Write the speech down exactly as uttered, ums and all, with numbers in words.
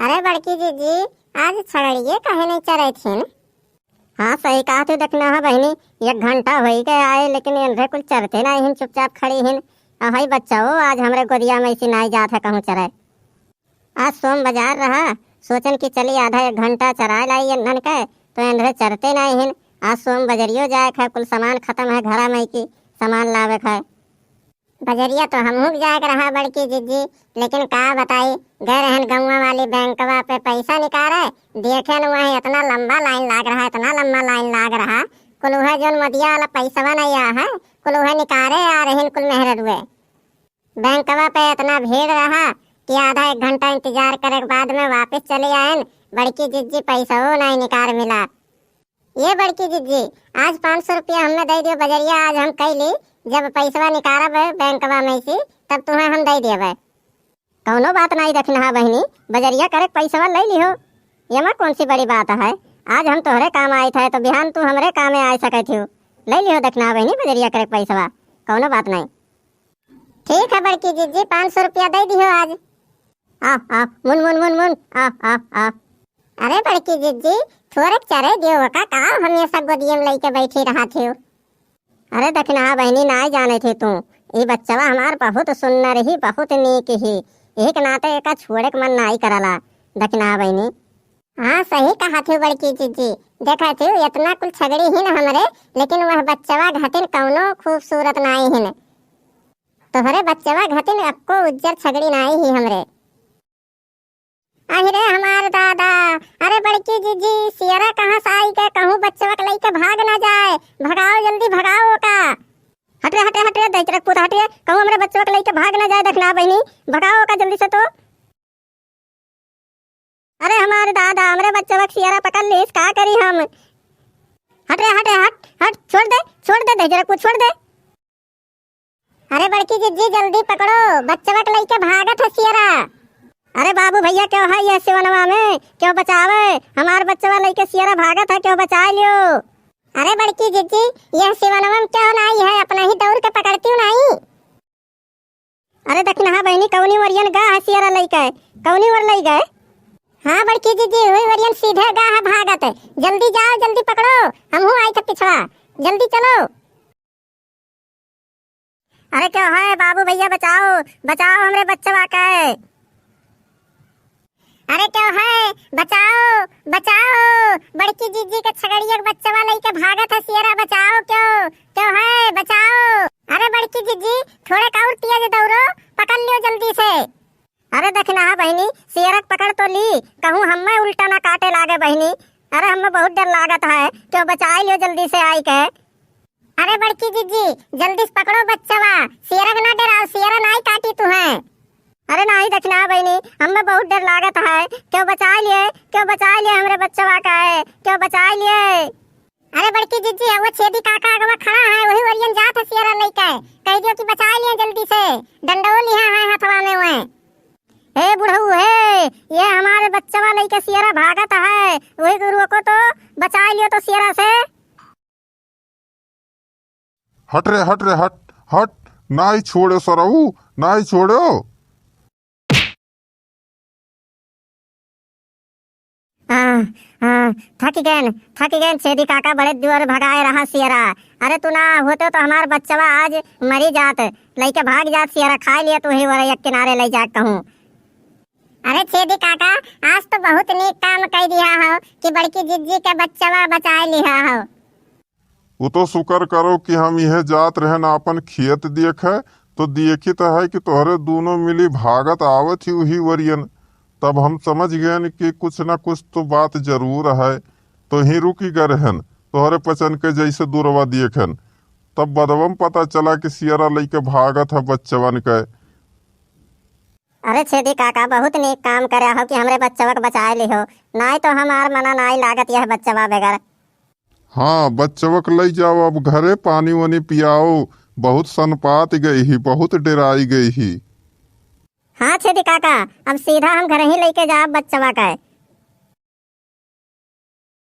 अरे बड़की जिज्जी, आज छगड़िए काहे नहीं चरैत हिन? हाँ, सही कहत हो दखिनहा बहिनी, एक घंटा होई गए आए, लेकिन एन्हरे कुल चरते नाहीं हिन, चुपचाप खड़ी हिन। अहई बच्चा हो, आज हमरे गोदिया में इसी नाहीं जात है कहूँ चरे। आज सोम बाजार रहा, सोचन कि चली आधा एक घंटा चराए लाई एन्हन के, तो एन्हरे चरते नाहीं हिन। आज सोम बजरियो जाए के है, कुल सामान खतम है घरा में की, सामान लावे के है। बजरिया तो हमहू के जाए के रहा बड़की जिज्जी, लेकिन का बताई, गए रहन गौवा वाली बैंकवा पे पैसा निकारे, देखेन वहीं इतना लंबा लाइन लाग रहा, इतना लंबा लाइन लाग रहा। कुल उहे जौन मोदिया वाला पैसवा नहीं आ है, कुल उहे निकारे आ रहिन कुल मेहररुए। बैंकवा पे इतना भीड़ रहा कि आधा एक घंटा इंतजार करे के बाद में वापस चले आयन। बड़की जिज्जी पैसवो नहीं निकार मिला। ये बड़की जिज्जी, आज पाँच सौ रुपया हमें दे दियो बजरिया, आज हम कैली, जब पैसवा निकारब बैंकवा में से, तब तुम्हें हम दे देबे। कौनो बात नाई दखिनहा बहिनी, बजरिया करे पैसवा ले लिहो, एमा कौन सी बड़ी बात है। आज हम तोहरे काम आए थे तो बिहान तू हमरे कामे आ सकत हो। ले लिहो दखिनहा बहिनी बजरिया करे पैसवा, कौनो बात नाई। ठीक है बड़की जिज्जी, पाँच सौ रुपया दे दिहो आज। आ, आ, मुन, मुन, मुन, मुन, आ, आ, आ। अरे बड़की जिज्जी, थोड़े चरे दियो का, का हमेशा गोदिये में लेके बैठी रहा थियो? अरे दखिनहा बहिनी, नाई जाने थे तू, ई बच्चवा हमार बहुत सुन्नर ही, बहुत नीक ही, यही के नाते एका छोड़े के मन नाई करला दखिनहा बहिनी। हाँ, सही कहा थियो बड़की जिज्जी, देखा थियो इतना कुल छगड़ी ही न हमरे, लेकिन वह बच्चवा घतिन कौनो खूबसूरत नाई हिन। तोहरे बच्चवा घतिन अक्को उज्जर छगड़ी नाई ही हमरे। अहि रे हमार दादा, अरे बड़की जिज्जी, सियरा कहाँ से आई के कहूँ बच्चवा के लइके भाग ना जाए, भगाओ जल्दी भगाओ ओका। हट रे, हट रे, हट रे, दहिजरा के पूत हट रे, कहूँ हमरे बच्चवा के लइके भाग ना जाए, दखिनहा बहिनी, भगाओ ओका जल्दी से तो। अरे हमार दादा, हमरे बच्चवा के सियरा पकड़ लिस, का करी हम? हट रे, हट रे, हट, हट, छोड़ दे, छोड़ दे, दहिजरा के पूत छोड़ दे। अरे बड़की जिज्जी, जल्दी पकड़ो, बच्चवा के लइके भागत है सियरा। अरे बाबू भैया, क्यों है यह सिवनवा में, क्यों बचावे? हमार बच्चवा लइके सियरा भागत है, क्यों बचाए लियो? अरे बड़की जिज्जी, यह सिवनवा में क्यों नाई है, अपना ही दौड़ के पकड़ती हूँ नाई। अरे दखिनहा बहिनी, कौनी ओरियन गा है सियरा लइके, कौनी ओर लइ गए? हाँ बड़की जिज्जी, वही ओरियन सीधे गा है भागत, जल्दी जाओ, जल्दी पकड़ो, हमहू आई थे पिछवा, जल्दी चलो। अरे क्यों है बाबू भैया, बचाओ, बचाओ हमरे बच्चवा के। अरे क्यों है, बचाओ, बचाओ, बड़की जिज्जी के छगड़िया के बच्चवा लइके भागत है सियरा, बचाओ, क्यों, क्यों है, बचाओ। अरे बड़की जिज्जी, थोड़े का और तेज दौड़ो, पकड़ लियो जल्दी से। अरे दखिनहा बहिनी, सियरा के पकड़ तो ली, कहूँ हमें उल्टा ना काटे लागे बहिनी। अरे हमें बहुत डर लागत है, क्यों बचाए लियो जल्दी से आई के। अरे बड़की जिज्जी, जल्दी से पकड़ो बच्चवा, सियरा के ना डराओ, सियरा नाई काटी तुहें। अरे नाई दखिनहा बहिनी, हमें बहुत डर लागत है, क्यों बचाए लिए, क्यों बचाए लिए हमरे बच्चवा का है, क्यों बचाए लिए। अरे बड़की जिज्जी, वो छेदी काका अगवा खड़ा है, वही ओरियन जात है सियरा लइके, कह दियो कि बचाए लिए जल्दी से, डंडो लिहा है हथवा में वह। हे बुढ़ऊ हे, ये हमारे बच्चवा लइके सियरा भागत है, वही को रोको तो, बचाए लियो तो सियरा से। हट रे, हट रे, हट, हट, नाई छोड़ो सरऊ, नाई छोड़ो। आ, आ, थक गएन, थक गएन, छेदी काका बड़े जोर भगाए रहा सियरा। अरे तू ना होते तो हमार बच्चवा आज मरी जात, लइके भाग जात सियरा, खाए लिए तू ही वरे एक किनारे ले जा कहूँ। अरे छेदी काका, आज तो बहुत नीक काम कई दिया हो कि बड़की जिज्जी के बच्चवा बचाए लिहा हो। उ तो शुक्र करो कि हम इहे जात रहन आपन खेत देखे, तो देखित है कि तोहरे दूनो मिली भागत आवत ही उही वरियन। तब हम समझ गएन कि कुछ ना कुछ तो बात जरूर है, तो ही रुकी गए रहन, तोहरे पचन के जैसे दूरवा देखन। तब बदवा में पता चला कि सियरा लइके भागत है बच्चवन के। अरे छेदी काका, बहुत नीक काम करे हो कि हमरे बच्चवा के बचाए लिहो, नाई तो हमार मना नाई लागत यह बच्चवा बगैर। हाँ, बच्चवा के लई जाओ अब घरे, पानी वानी पियाओ, बहुत सनपात गई ही, बहुत डेराई गई ही। हाँ छेदी काका, अब सीधा हम घर ही लेके जाब बच्चवा के।